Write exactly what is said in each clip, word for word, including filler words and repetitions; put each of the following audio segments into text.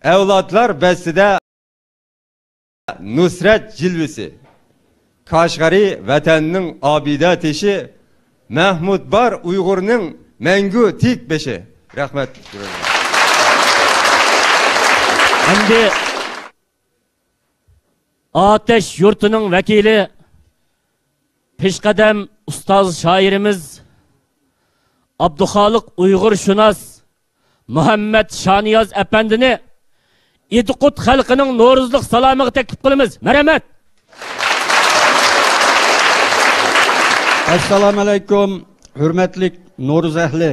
ئەۋلادلار بەستىدە نۇسرەت جىلۋىسى. كاشغەرى ۋەتەننىڭ ئابىدە تېشى، مەھمۇد بار ئۇيغۇرنىڭ مەڭگۈ تىك بېشى. رەھمەت. ئەمدى ئاتەش يۇرتىنىڭ ۋەكىلى، پېشقەدەم ئۇستاز شائىرىمىز ئابدۇخالىق ئۇيغۇرشۇناس مۇھەممەد شانىياز ئەپەندىنى ئىدىقۇت خەلقىنىڭ نورۇزلۇق سالامىغا تەكلىپ قىلىمىز. مەرھەمەت! ئەسسالامۇئەلەيكۇم، ھۆرمەتلىك نورۇز ئەھلى!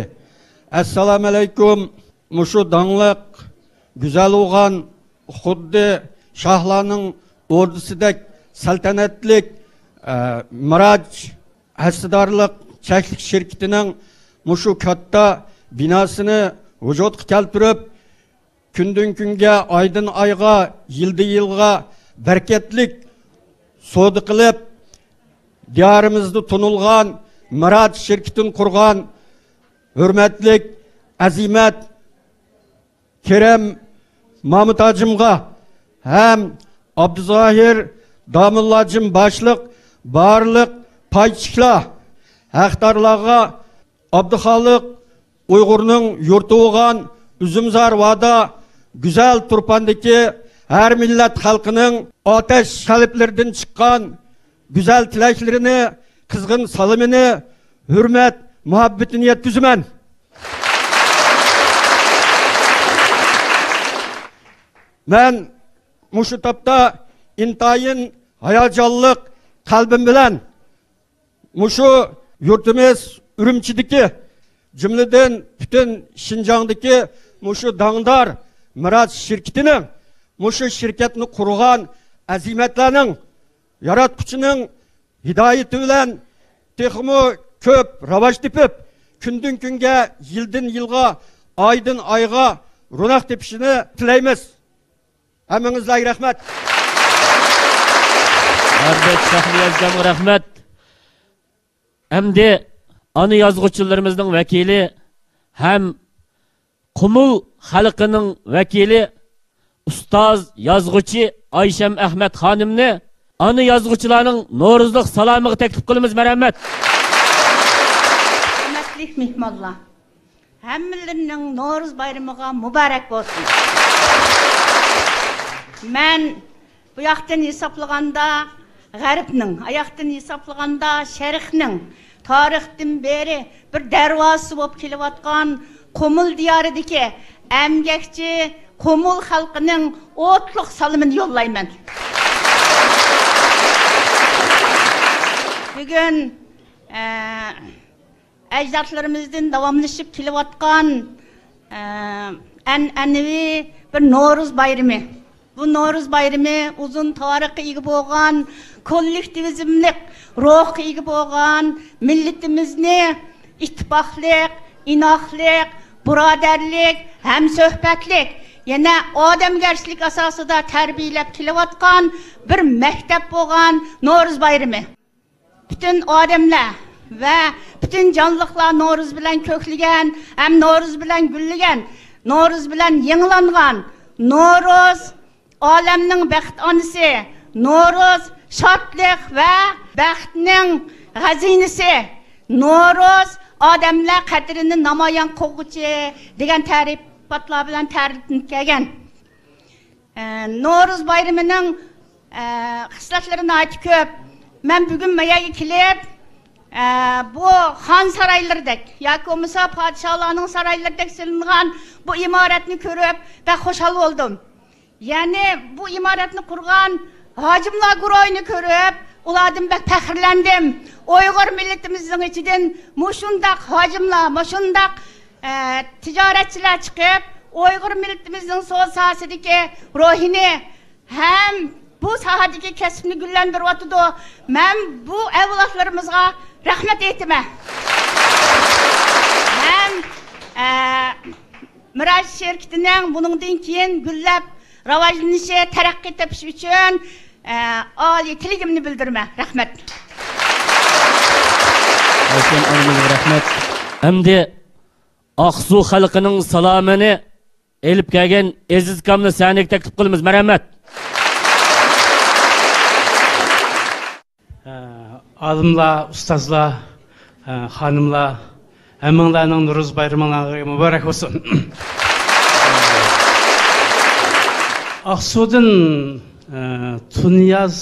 ئەسسالامۇئەلەيكۇم، مۇشۇ داڭلىق، گۈزەل بولغان، خۇددى شاھلارنىڭ ئوردىسىدەك سەلتەنەتلىك، ئە، مىراج ھەسسىدارلىق چەكلىك شىركىتىنىڭ مۇشۇ كاتتا بىناسىنى ۋۇجۇدقا كەلتۈرۈپ، كۈندىن كۈنگە، ئايدىن ئايغا، يىلدىن يىلغا بەرىكەتلىك سودا قىلىپ، دىيارىمىزدا تونۇلغان مىراج شىركىتىنى قۇرغان ھۆرمەتلىك ئەزىمەت كېرەم مامۇت ھاجىمغا ھەم ئابدۇزاھىر داموللا ھاجىم باشلىق بارلىق پاي چېكىلەر ھەقدارلارغا، ئابدۇخالىق ئۇيغۇرنىڭ يۇرتى بولغان ئۈزۈمزار ۋادا گۈزەل تۇرپاندىكى ھەر مىللەت خەلقىنىڭ ئاتەش قەلبلىرىدىن چىققان گۈزەل تىلەكلىرىنى، قىزغىن سالىمىنى، ھۆرمەت مۇھەببىتىنى يەتكۈزىمەن. مەن مۇشۇ تاپتا ئىنتايىن ھاياجانلىق قەلبىم بىلەن مۇشۇ يۇرتىمىز ئۈرۈمچىدىكى، جۈملىدىن پۈتۈن شىنجاڭدىكى مۇشۇ داڭدار مىراج شىركىتىنىڭ، مۇشۇ شىركەتنى قۇرغان ئەزىمەتلەرنىڭ، ياراتقۇچىنىڭ ھىدايىتى بىلەن تېخىمۇ كۆپ راۋاج تېپىپ، كۈندىن كۈنگە، يىلدىن يىلغا، ئايدىن ئايغا روناق تېپىشىنى تىلەيمىز. ھەممىڭىزلەرگە رەھمەت. ئەلبەتتە، شاھنىياز ئاكامغا رەھمەت. ئەمدى ئانا يازغۇچىلىرىمىزنىڭ ۋەكىلى ھەم قۇمۇل خەلقىنىڭ ۋەكىلى، ئۇستاز يازغۇچى ئايشەم ئەخمەت خانىمنى ئانا يازغۇچىلارنىڭ نورۇزلۇق سالامىغا تەكلىپ قىلىمىز. مەرھەمەت. ھۆرمەتلىك مېھمانلار! ھەممىلىرىنىڭ نورۇز بايرىمىغا مۇبارەك بولسۇن. مەن بۇ ياقتىن ھېسابلىغاندا، غەربنىڭ، ئاياقتىن ھېسابلىغاندا، شەرقنىڭ تارىختىن بېرى بىر دەرۋازىسى بولۇپ كېلىۋاتقان قۇمۇل دىيارىدىكى ئەمگەكچى قۇمۇل خەلقىنىڭ ئوتلۇق سالىمىنى يوللايمەن. بۈگۈن، ئە، ئەجدادلىرىمىزدىن داۋاملىشىپ كېلىۋاتقان، ئە، ئەنئەنىۋى بىر نورۇز بايرىمى. بۇ نورۇز بايرىمى ئۇزۇن تارىخقا ئىگە بولغان، كوللېكتىۋىزملىق روھقا ئىگە بولغان، مىللىتىمىزنى ئىتتىپاقلىق، ئىناقلىق، بۇرادەرلىك، ھەمسۆھبەتلىك، يەنە ئادەمگەرچىلىك ئاساسىدا تەربىيەلەپ كېلىۋاتقان بىر مەكتەپ بولغان نورۇز بايرىمى. پۈتۈن ئادەملەر ۋە پۈتۈن جانلىقلار نورۇز بىلەن كۆكلىگەن ھەم نورۇز بىلەن گۈللىگەن، نورۇز بىلەن يېڭىلانغان. نورۇز ئالەمنىڭ بەخت ئانىسى، نورۇز شادلىق ۋە بەختنىڭ خەزىنىسى، نورۇز ئادەملەر قەدرىنى نامايان قىلغۇچى دېگەن تەرىپاتلار بىلەن تەرىپلىنىپ كەلگەن. ئە، نورۇز بايرىمىنىڭ، ئە، خىسلەتلىرى ناھايىتى كۆپ. مەن بۈگۈن ما يەرگە كېلىپ، ئە، بۇ خان سارايلىرىدەك ياكى بولمىسا پادىشاھلارنىڭ سارايلىرىدەك سېلىنغان بۇ ئىمارەتنى كۆرۈپ بەك خۇشال بولدۇم. يەنى بۇ ئىمارەتنى قۇرغان ھاجىملار گۇرۇھىنى كۆرۈپ، ئۇلاردىن بەك پەخىرلەندىم. ئۇيغۇر مىللىتىمىزنىڭ ئىچىدىن مۇشۇنداق ھاجىملار، مۇشۇنداق ئە، تىجارەتچىلەر چىقىپ، ئۇيغۇر مىللىتىمىزنىڭ سودا ساھەسىدىكى روھىنى ھەم بۇ ساھەدىكى كەسىپنى گۈللەندۈرۈۋاتىدۇ. مەن بۇ ئەۋلادلىرىمىزغا رەھمەت ئېيتىمەن. ھەم، ئە، مىراج شىركىتىنىڭ بۇنىڭدىن كېيىن گۈللەپ راۋاجلىنىشى، تەرەققىي تېپىشى ئۈچۈن، ئە، ئالىي تىلىكىمنى بىلدۈرىمەن. رەھمەت. ئايشەم ئانىمىزغا رەھمەت. ئەمدى ئاقسۇ خەلقىنىڭ سالامىنى ئېلىپ كەلگەن ئەزىز ئاكامنى سەھنىگە تەكلىپ قىلىمىز. مەرھەمەت. ئالىملار، ئۇستازلار، خانىملار، ھەممىڭلارنىڭ نورۇز بايرىمىڭلارغا مۇبارەك بولسۇن. ئاقسۇدىن تۇنىياز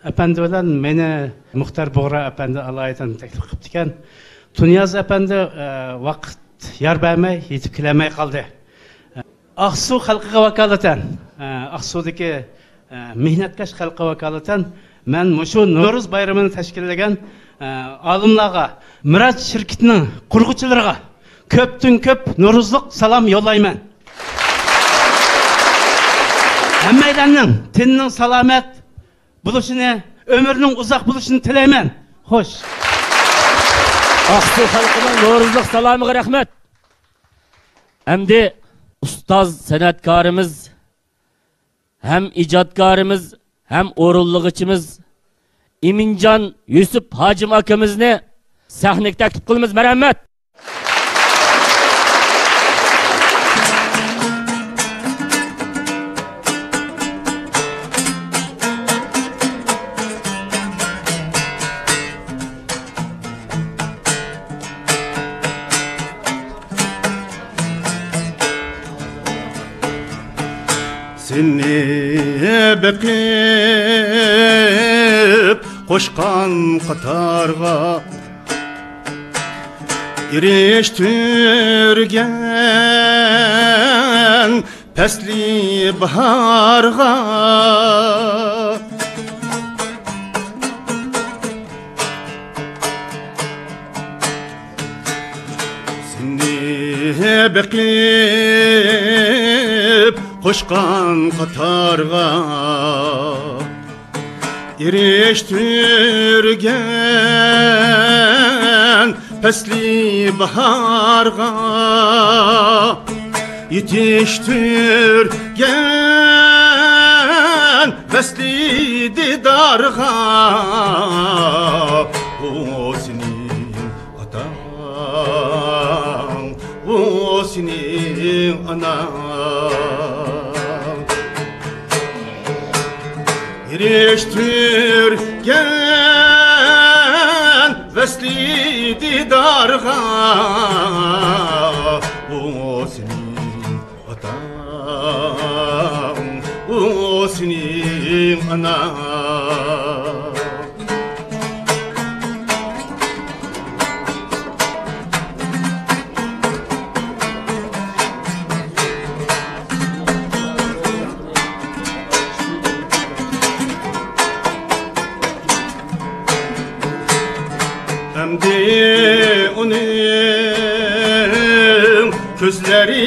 ئەپەندى بىلەن مېنى مۇختار بۇغرا ئەپەندى ئالايىتەن تەكلىپ قىپتىكەن. تۇنىياز ئەپەندى ۋاقىت يار بەرمەي يېتىپ كېلەلمەي قالدى. ئاقسۇ خەلقىگە ۋاكالىتەن، ئە، ئاقسۇدىكى، ئە، مېھنەتكەش خەلققە ۋاكالىتەن مەن مۇشۇ نورۇز بايرىمىنى تەشكىللىگەن، ئە، ئالىملارغا، مىراج شىركىتىنىڭ قۇرغۇچىلىرىغا كۆپتىن كۆپ نورۇزلۇق سالام يوللايمەن. ھەممەيلەننىڭ تېنىنىڭ سالامەت بولۇشىنى، ئۆمرىنىڭ ئۇزاق بولۇشىنى تىلەيمەن. خوش. ئاقسۇ خەلقىنىڭ نورۇزلۇق سالامىغا رەھمەت. ئەمدى ئۇستاز سەنئەتكارىمىز، ھەم ئىجادكارىمىز، ھەم ئورۇنلىغۇچىمىز ئىمىنجان يۈسۈپ ھاجىم ئاكىمىزنى سەھنىگە تەكلىپ قىلىمىز. مەرھەمەت. سېنى بېقىپ قوشقان قاتارغا ئېرىشتۈرگەن پەسلى باھارغا. سېنى بېقىپ قوشقان قاتارغا ئېرىشتۈرگەن پەسلى باھارغا، يېتىشتۈرگەن ۋەسلى دىدارغا. ئۇ سېنىڭ ئاتاڭ، ئۇ سېنىڭ ئاناڭ. ئېرىشتۈرگەن ۋەسلى دىدارغا، ئۇ سېنىڭ ئاتاڭ، ئۇ سېنىڭ ئاناڭ. ئەمدى ئۇنىڭ كۆزلىرى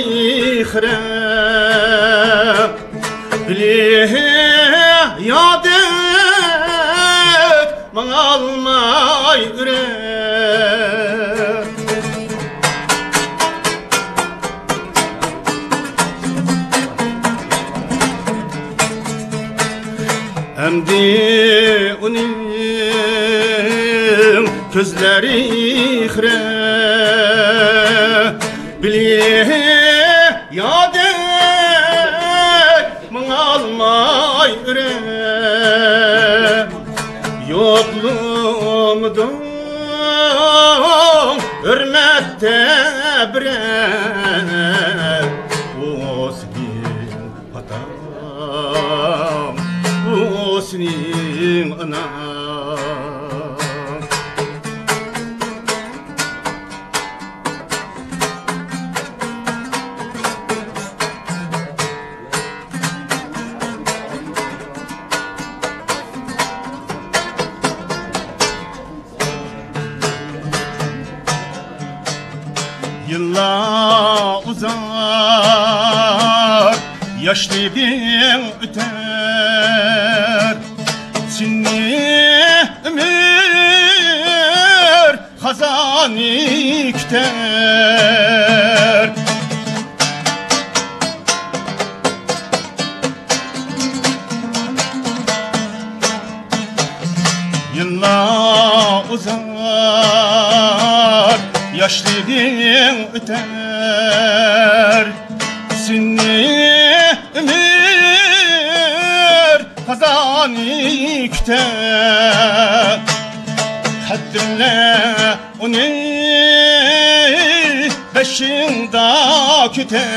خىرە، بىلىھ يادىك ماڭالماي ئۆرە. ئەمدى ئۇنىڭ كۆزلىرى خىرە، بىلىھ يادىك ماڭالماي ئۆرە. يوقلىمىدىڭ ھۆرمەتتە بىرەر، ئۇ سېنىڭ ئاتاڭ، ئۇ سېنىڭ ئاناڭ. يىللار ئۇزار، ياشلىقىڭ ئۆتەر، سېنى ئۆمۈر خازانى كۈتەر. يىللار ئۇزار، ياشلىقىڭ ئۆتەر، سېنى كۈتە، قەدىرلە ئۇنى بېشىڭدا كۈتە.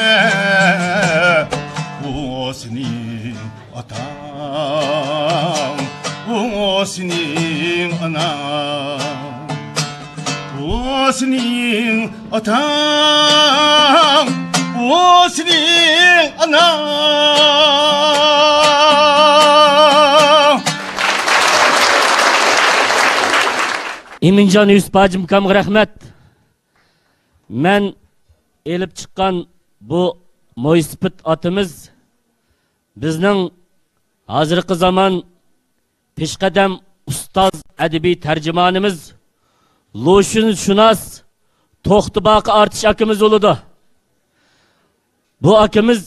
ئۇ سېنىڭ ئاتاڭ، ئۇ سېنىڭ ئاناڭ، ئۇ سېنىڭ ئاتاڭ، ئۇ سېنىڭ ئاناڭ. ئىمىنجان يۈسۈپ ھاجىم ئاكامغا رەھمەت. مەن ئېلىپ چىققان بۇ مويسىپىت ئاتىمىز بىزنىڭ ھازىرقى زامان پېشقەدەم ئۇستاز، ئەدەبىي تەرجىمانىمىز لۇشۈنشۇناس توختى باقى ئارتىش ئاكىمىز بولىدۇ. بۇ ئاكىمىز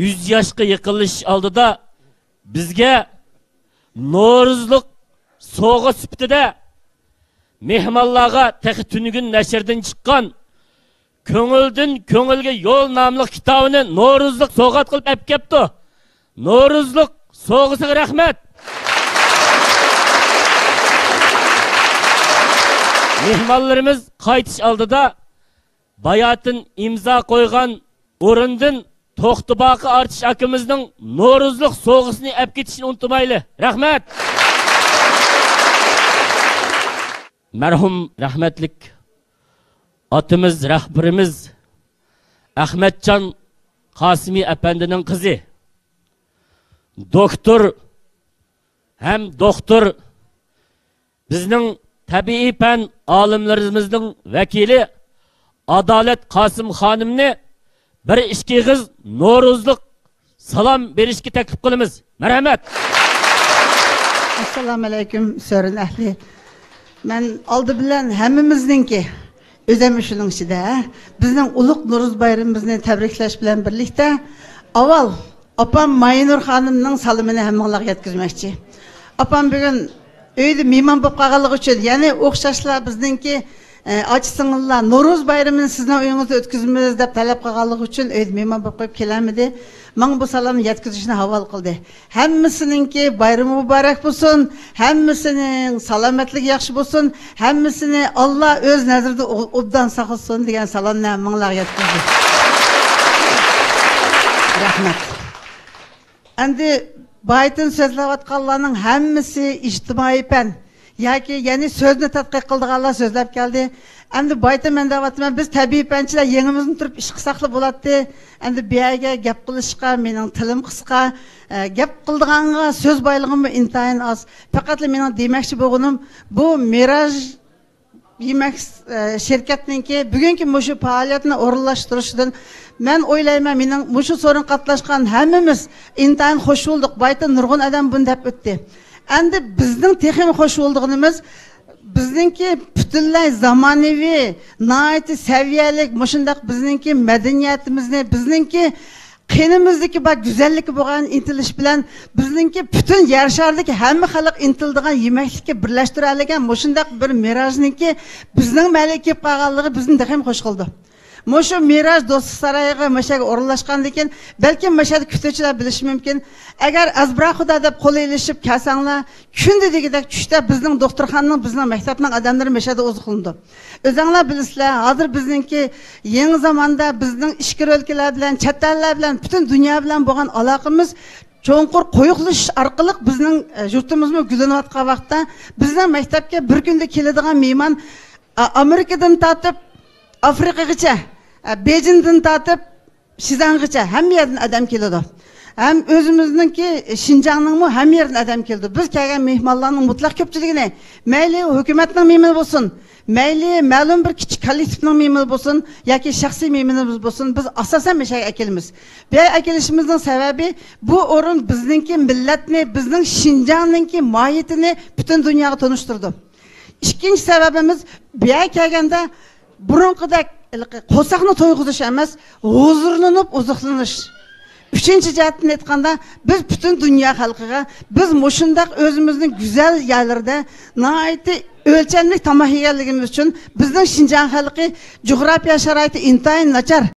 يۈز ياشقا يېقىنلىشىش ئالدىدا بىزگە نورۇزلۇق سوۋغا سۈپىتىدە مېھمانلارغا تېخى تۈنۈگۈن نەشردىن چىققان كۆڭۈلدىن كۆڭۈلگە يول ناملىق كىتابىنى نورۇزلۇق سوۋغات قىلىپ ئەپ كەپتۇ. نورۇزلۇق سوۋغىسىغا رەھمەت. مېھمانلىرىمىز قايتىش ئالدىدا باياتىن ئىمزا قويغان ئورۇندىن توختى باقى ئارتىش ئاكىمىزنىڭ نورۇزلۇق سوۋغىسىنى ئەپ كېتىشنى ئۇنتۇمايلى. رەھمەت. مەرھۇم رەھمەتلىك ئاتىمىز، رەھبىرىمىز ئەخمەتجان قاسىمى ئەپەندىنىڭ قىزى، دوكتور ھەم دوختۇر، بىزنىڭ تەبىئىي پەن ئالىملىرىمىزنىڭ ۋەكىلى ئادالەت قاسىم خانىمنى بىر ئىككى ئېغىز نورۇزلۇق سالام بېرىشكە تەكلىپ قىلىمىز. مەرھەمەت. ئەسسالامۇئەلەيكۇم، سۆرۈن ئەھلى. مەن ئالدى بىلەن ھەممىمىزنىڭكى، ئۆزەم شۇنىڭ ئىچىدە، بىزنىڭ ئۇلۇغ نورۇز بايرىمىمىزنى تەبرىكلەش بىلەن بىرلىكتە، ئاۋۋال ئاپام ماينۇر خانىمنىڭ سالىمىنى ھەممىڭلارغا يەتكۈزمەكچى. ئاپام بۈگۈن ئۆيدە مېھمان بولۇپ قالغانلىقى ئۈچۈن، يەنى ئوخشاشلا بىزنىڭكى، ئە، ئاچا سىڭىللار نورۇز بايرىمىنى سىزنىڭ ئۆيىڭىزدە ئۆتكۈزىمىز دەپ تەلەپ قىلغانلىقى ئۈچۈن ئۆيدە مېھمان بولۇپ قېلىپ كېلەلمىدى. ماڭا بۇ سالامنى يەتكۈزۈشنى ھاۋالە قىلدى. ھەممىسىنىڭكى بايرىمى مۇبارەك بولسۇن، ھەممىسىنىڭ سالامەتلىكى ياخشى بولسۇن، ھەممىسىنى ئاللا ئۆز نەزىرىدە ئو-، ئوبدان ساقلىسۇن دېگەن سالامنى ھەممىڭلارغا يەتكۈزدى. رەھمەت. ئەمدى بايىتىن سۆزلەۋاتقانلارنىڭ ھەممىسى ئىجتىمائىي پەن ياكى يەنى سۆزنى تەتقىق قىلىدىغانلار سۆزلەپ كەلدى. ئەمدى بايىتىن مەن دەۋاتىمەن، بىز تەبىئىي پەنچىلەر يېڭىمىزنى تۇرۇپ ئىش قىلساقلا بولاتتى. ئەمدى بۇ يەرگە گەپ قىلىشقا مېنىڭ تىلىم قىسقا. ئە، گەپ قىلىدىغانغا سۆز بايلىقىممۇ ئىنتايىن ئاز. پەقەتلا مېنىڭ دېمەكچى بولغىنىم، بۇ مىراج يېمەك، ئە، شىركەتنىڭكى بۈگۈنكى مۇشۇ پائالىيەتنى ئورۇنلاشتۇرۇشىدىن مەن ئويلايمەن، مېنىڭ مۇشۇ سورۇنغا قاتناشقان ھەممىمىز ئىنتايىن خوش بولدۇق. بايىتىن نۇرغۇن ئادەم بۇنى دەپ ئۆتتى. ئەمدى بىزنىڭ تېخىمۇ خوش بولىدىغىنىمىز، بىزنىڭكى پۈتۈنلەي زامانىۋى، ناھايىتى سەۋىيەلىك، مۇشۇنداق بىزنىڭكى مەدەنىيىتىمىزنى، بىزنىڭكى قېنىمىزدىكى بار گۈزەللىككە بولغان ئىنتىلىش بىلەن بىزنىڭكى پۈتۈن يەر شارىدىكى ھەممە خەلق ئىنتىلىدىغان يېمەكلىككە بىرلەشتۈرەلىگەن مۇشۇنداق بىر مىراجنىڭكى بىزنىڭ مەھەللىگە كېلىپ قالغانلىقى بىزنى تېخىمۇ خوش قىلدى. مۇشۇ مىراج دوستلۇق سارىيىغا مۇشۇ يەرگە ئورۇنلاشقاندىن كېيىن، بەلكىم مۇشۇ يەردە كۈتۈۋچىلەر بىلىشى مۇمكىن. ئەگەر ئەزبىرا خۇدا دەپ قول ئېلىشىپ كەلسەڭلار، كۈندە دېگۈدەك چۈشتە بىزنىڭ دوختۇرخانىنىڭ، بىزنىڭ مەكتەپنىڭ ئادەملىرى مۇشۇ يەردە ئوزۇقلىنىدۇ. ئۆزەڭلار بىلىسىلەر، ھازىر بىزنىڭكى يېڭى زاماندا بىزنىڭ ئىچكىرى ئۆلكىلەر بىلەن، چەت ئەللەر بىلەن، پۈتۈن دۇنيا بىلەن بولغان ئالاقىمىز چوڭقۇر قويۇقلىشىش ئارقىلىق بىزنىڭ، ئە، يۇرتىمىزمۇ گۈللىنىۋاتقان ۋاقىتتا، بىزنىڭ مەكتەپكە بىر كۈندە كېلىدىغان مېھمان، ئا-، ئامېرىكىدىن تارتىپ ئافرىقىغىچە، ئە، بېيجىڭدىن تارتىپ شىزاڭغىچە ھەممە يەردىن ئادەم كېلىدۇ. ھەم ئۆزىمىزنىڭكى شىنجاڭنىڭمۇ ھەممە يېرىدىن ئادەم كېلىدۇ. بىز كەلگەن مېھمانلارنىڭ مۇتلەق كۆپچىلىكىنى، مەيلى ھۆكۈمەتنىڭ مېھمىنى بولسۇن، مەيلى مەلۇم بىر كىچىك كوللېكتىپنىڭ مېھمىنى بولسۇن ياكى شەخسىي مېھمىنىمىز بولسۇن، بىز ئاساسەن مۇشۇ يەرگە ئەكېلىمىز. بۇ يەرگە ئەكېلىشىمىزنىڭ سەۋەبى، بۇ ئورۇن بىزنىڭكى مىللەتنى، بىزنىڭ شىنجاڭنىڭكى ماھىيىتىنى پۈتۈن دۇنياغا تونۇشتۇرىدۇ. ئىككىنچى سەۋەبىمىز، بۇ يەرگە كەلگەندە بۇرۇنقىدەك ھېلىقى قورساقنى تويغۇزۇش ئەمەس، ھۇزۇرلىنىپ ئوزۇقلىنىش. ئۈچىنچى جەھەتتىن ئېيتقاندا، بىز پۈتۈن دۇنيا خەلقىگە، بىز مۇشۇنداق ئۆزىمىزنىڭ گۈزەل يەرلىرىدە ناھايىتى ئۆلچەملىك تاماق يېگەنلىكىمىز ئۈچۈن، بىزنىڭ شىنجاڭ خەلقى جۇغراپىيە شارائىتى ئىنتايىن ناچار.